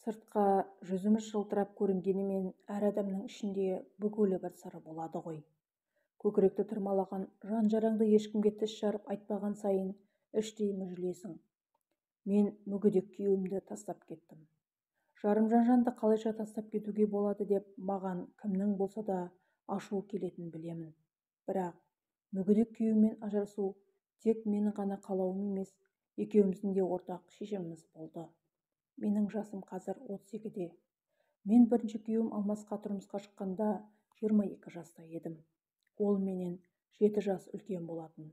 Сыртқа жүзіміз жылтырап көрінгенімен әр адамның ішінде бүгулі бір сыры болады ғой. Көкіректі тырмалаған жан жараңды ешкімге тіс жарып айтпаған сайын іштей мүжілесің. Мен мүгедек күйеуімді тастап кеттім. Жарымжан жанды қалайша тастап кетуге болады деп маған кімнің болса да ашуы келетінін білемін. Бірақ мүгедек күйеуіммен ажырасу тек менің ғана қалауым емес, екеуміздің де ортақ шешіміміз болды. Менің жасым қазір 32-де. Мен бірінші күйеуім Алмасқа тұрмысқа шыққанда 22 жаста едім. Ол менен 7 жас үлкен болатын.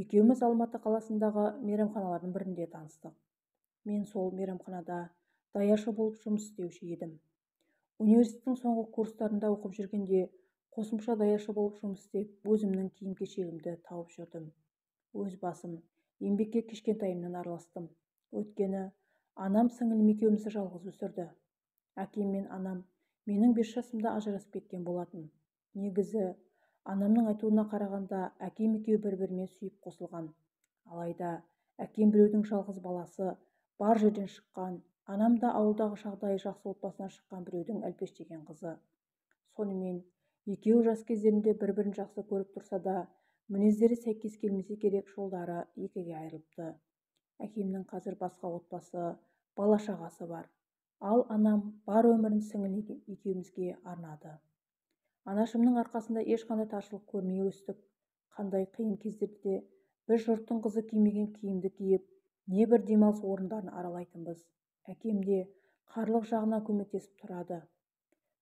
Екеуміз Алматы қаласындағы мейрамханалардың бірінде таныстық. Мен сол мейрамханада даяшы болып жұмыс істеуші едім. Университеттің соңғы курстарында оқып жүргенде қосымша даяшы болып жұмыс істеп, өзімнің киім-кешегімді тауып жүрдім. Өз басым еңбекке кішкентайымнан араластым. Өйткені анам сіңілім екеумізді жалғыз өсірді. Әкем мен анам менің 5 жасымда ажырасып кеткен болатын. Негізі, анамның айтуына қарағанда әкем екеуі бір-бірімен сүйіп қосылған. Алайда әкем біреудің жалғыз баласы, бар жерден шыққан, анам да ауылдағы жағдайы жақсы отбасынан шыққан біреудің әлпештеген қызы. Сонымен екеуі жас кездерінде бір-бірін жақсы көріп тұрса да, мінездері сәйкес келмесе керек, жолдары екіге айырылыпты. Әкемнің қазір басқа отбасы, бала-шағасы бар. Ал анам бар өмірін сіңілі екеумізге арнады. Анашымның арқасында ешқандай таршылық көрмей өстік. Қандай қиын кездерде біз жұрттың қызы кимеген киімді киіп, небір демалыс орындарын аралайтынбыз. Әкем де қарлық жағынан көмектесіп тұрады.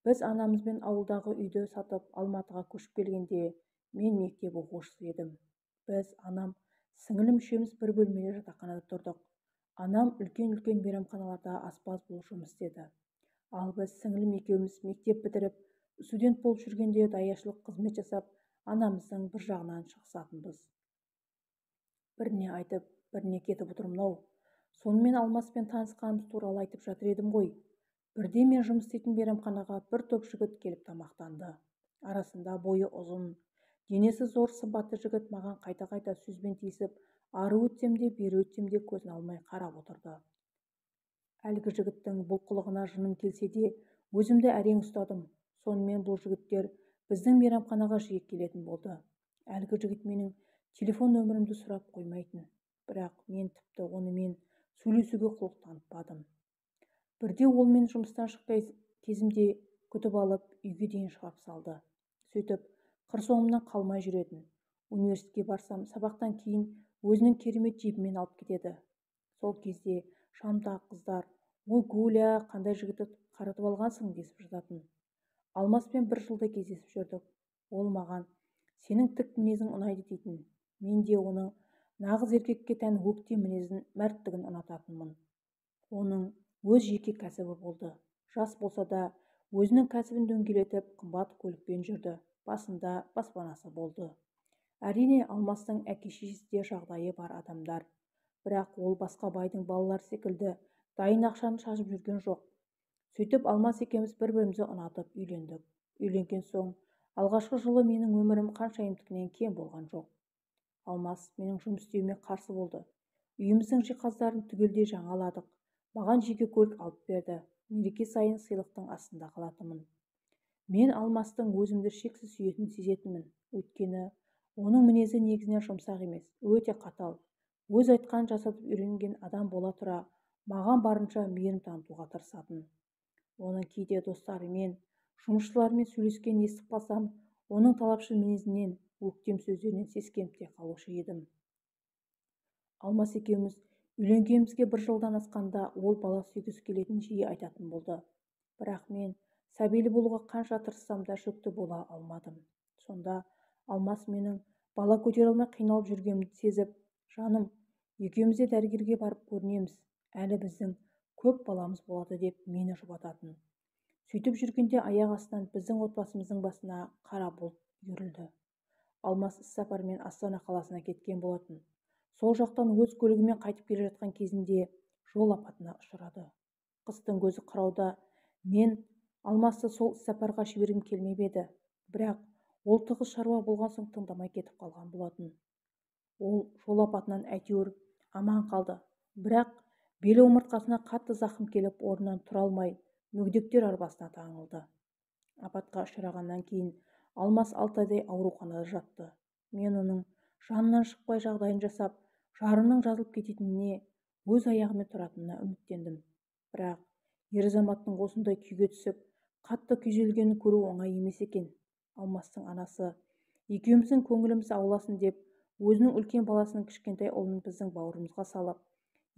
Біз анамызбен ауылдағы үйді сатып Алматыға көшіп келгенде мен мектеп оқушысы едім. Біз анам, сіңілім үшеуміз бір бөлмелі жатақханада тұрдық. Анам үлкен-үлкен мейрамханаларда аспаз болып жұмыс істеді. Ал біз сіңілім екеуміз мектеп бітіріп, студент болып жүргенде даяшылық қызмет жасап, анамыздың бір жағынан шығысатынбыз. Біріне айтып, біріне кетіп отырмын-ау. Сонымен Алмаспен танысқанымыз туралы айтып жатыр едім ғой. Бірде мен жұмыс істейтін мейрамханаға бір топ жігіт келіп тамақтанды. Арасында бойы ұзын, денесі зор сымбатты жігіт маған қайта-қайта сөзбен тиісіп, ары өтсем де, бері өтсем де көзін алмай қарап отырды. Әлгі жігіттің бұл қылығына жыным келсе де, өзімді әрең ұстадым. Сонымен бұл жігіттер біздің мейрамханаға жиі келетін болды. Әлгі жігіт менің телефон нөмірімді сұрап қоймайтын. Бірақ мен тіпті онымен сөйлесуге құлық танытпадым. Бірде ол мен жұмыстан шықпай кезімде күтіп алып, үйге дейін шығарып салды. Сөйтіп, қыр соңымнан қалмай жүретін. Университетке барсам, сабақтан кейін өзінің керемет джипімен алып кетеді. Сол кезде жанымдағы қыздар, «Ой, Гуля, қандай жігітті қаратып алғансың» десіп жататын. Алмаспен бір жылда кездесіп жүрдік. Ол маған, «Сенің тік мінезің ұнайды» дейтін. Мен де оның нағыз еркекке тән өктем мінезін, мәрттігін ұнататынмын. Оның өз жеке кәсібі болды. Жас болса да өзінің кәсібін дөңгелетіп, қымбат көлікпен жүрді. Басында баспанасы болды. Әрине, Алмастың әке-шешесі де жағдайы бар адамдар. Бірақ ол басқа байдың балалары секілді дайын ақшаны шашып жүрген жоқ. Сөйтіп Алмас екеуміз бір-бірімізді ұнатып үйлендік. Үйленген соң алғашқы жылы менің өмірім Қаншайымдікінен кем болған жоқ. Алмас менің жұмыс істеуіме қарсы болды. Үйіміздің жиһаздарын түгелдей жаңаладық. Маған жеке көлік алып берді. Мереке сайын сыйлықтың астында қалатынмын. Мен Алмастың өзімді шексіз сүйетінін сезетінмін. Өйткені оның мінезі негізінен жұмсақ емес, өте қатал. Өз айтқанын жасатып үйренген адам бола тұра, маған барынша мейірім танытуға тырысатын. Оның кейде достарымен, жұмысшыларымен сөйлескенін естіп қалсам, оның талапшыл мінезінен, өктем сөздерінен сескеніп те қалушы едім. Алмас екеуміз үйленгенімізге бір жылдан асқанда ол бала сүйгісі келетінін жиі айтатын болды. Бірақ мен сәбилі болуға қанша тырыссам да жүкті бола алмадым. Сонда Алмас менің бала көтере алмай қиналып жүргенімді сезіп, «Жаным, екеуміз де дәрігерге барып көрінеміз, әлі біздің көп баламыз болады» деп мені жұбататын. Сөйтіп жүргенде аяқ астынан біздің отбасымыздың басына қара бұлт үйірілді. Алмас іссапармен Астана қаласына кеткен болатын. Сол жақтан өз көлігімен қайтып келе жатқан кезінде жол апатына ұшырады. Қыстың көзі қырауда мен Алмасты сол іссапарға жібергім келмеп еді. Бірақ ол тығыз шаруа болған соң тыңдамай кетіп қалған болатын. Ол жол апатынан әйтеуір аман қалды. Бірақ Бел омыртқасына қатты зақым келіп, орнынан тұра алмай, мүгедектер арбасына таңылды. Апатқа ұшырағаннан кейін Алмас 6 айдай ауруханада жатты. Мен оның жанынан шықпай жағдайын жасап, жарымның жазылып кететініне, өз аяғымен тұратынына үміттендім. Бірақ ер азаматтың осындай күйге түсіп, қатты күйзелгенін көру оңай емес екен. Алмастың анасы екеуміздің көңіліміз ауласын деп, өзінің үлкен баласының кішкентай ұлын біздің бауырымызға салып,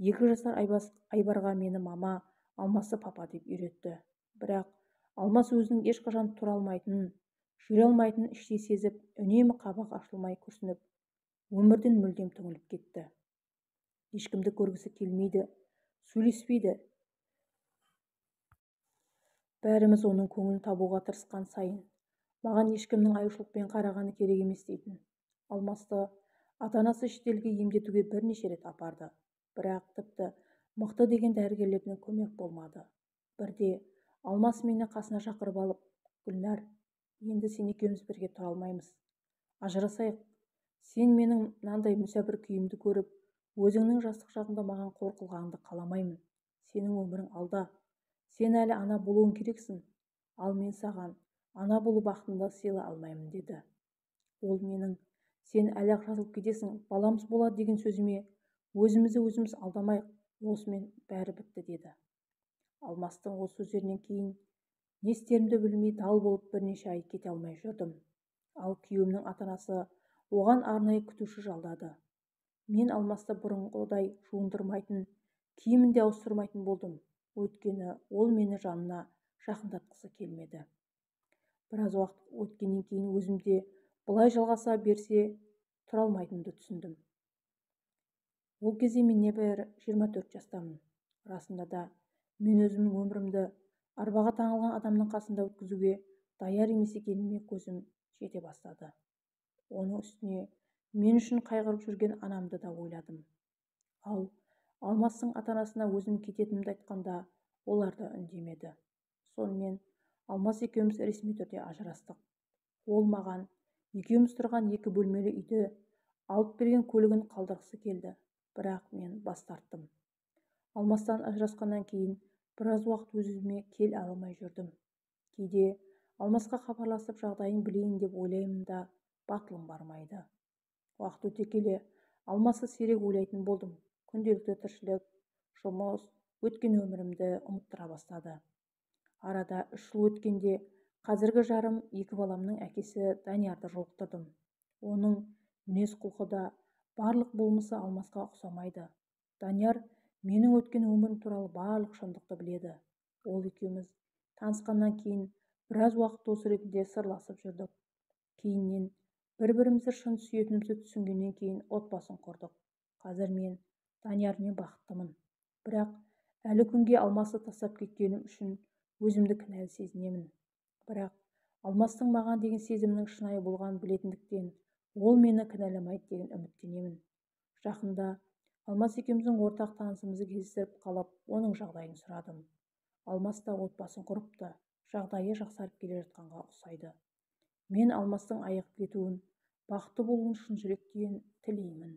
2 жасар Айбарға мені мама, Алмасты папа деп үйретті. Бірақ Алмас өзінің ешқашан тұра алмайтынын, жүре алмайтынын іштей сезіп, үнемі қабағы ашылмай күрсініп, өмірден мүлдем түңіліп кетті. Ешкімді көргісі келмейді, сөйлеспейді. Бәріміз оның көңілін табуға тырысқан сайын, маған ешкімнің аяушылықпен қарағаны керек емес дейтін. Алмасты ата-анасы шетелге емдетуге бірнеше рет апарды. Бірақ тіпті мықты деген дәрігерлерден көмек болмады. Бірде Алмас мені қасына шақырып алып, Гүлнар, енді сен екеуміз бірге тұра алмаймыз. Ажырасайық. Сен менің мынандай мүсәпір күйімді көріп, өзіңнің жастық шағыңда маған қор қылғаныңды қаламаймын. Сенің өмірің алда. Сен әлі ана болуың керексің. Ал мен саған ана болу бақытымды сыйла алмаймын деді. Ол менің сен әлі жазылып кетесің, баламыз болады деген сөзіме өзімізді өзіміз алдамайық, осымен бәрі бітті деді. Алмастың ол сөздерінен кейін не істерімді білмей дал болып бірнеше ай кете алмай жүрдім. Ал күйеуімнің ата-анасы оған арнайы күтуші жалдады. Мен Алмасты бұрынғыдай жуындырмайтын, киімін де ауыстырмайтын болдым. Өйткені ол мені жанына жақындатқысы келмеді. Біраз уақыт өткеннен кейін өзімде бұлай жалғаса берсе тұра алмайтынымды түсіндім. Ол кезде мен небәрі 24 жастамын. Расында да мен өзімнің өмірімді арбаға таңылған адамның қасында өткізуге даяр емес екеніме көзім жете бастады. Оның үстіне мен үшін қайғырып жүрген анамды да ойладым. Ал Алмастың ата-анасына өзім кететінімді айтқанда олар да үндемеді. Сонымен Алмас екеуміз ресми түрде ажырастық. Ол маған екеуміз тұрған 2 бөлмелі үйді алып берген көлігін қалдырғысы келді. Бірақ мен бас тарттым. Алмастан ажырасқаннан кейін біраз уақыт өз-өзіме кел алмай жүрдім. Кейде Алмасқа хабарласып жағдайын білейін деп ойлаймын да батылым бармайды. Уақыт өте келе Алмасты сирек ойлайтын болдым. Күнделікті тіршілік, жұмыс, өткен өмірімді ұмыттыра бастады. Арада 3 жыл өткенде қазіргі жарым 2 баламның әкесі Даниярды жолықтырдым. Оның мінез-құлқы да барлық болмысы Алмасқа ұқсамайды. Данияр менің өткен өмірім туралы барлық шындықты біледі. Ол екеуміз танысқаннан кейін біраз уақыт дос ретінде сырласып жүрдік. Кейіннен бір-бірімізді шын сүйетінімізді түсінгеннен кейін отбасын құрдық. Қазір мен Даниярмен бақыттымын. Бірақ әлі күнге Алмасты тастап кеткенім үшін өзімді кінәлі сезінемін. Бірақ Алмастың маған деген сезімінің шынайы болғанын білетіндіктен ол мені кінәламайды деген үміттенемін. Жақында Алмас екеуміздің ортақ танысымызды кездестіріп қалып, оның жағдайын сұрадым. Алмас та отбасын құрыпты, жағдайы жақсарып келе жатқанға ұқсайды. Мен Алмастың айығып кетуін, бақытты болуын шын жүректен тілеймін.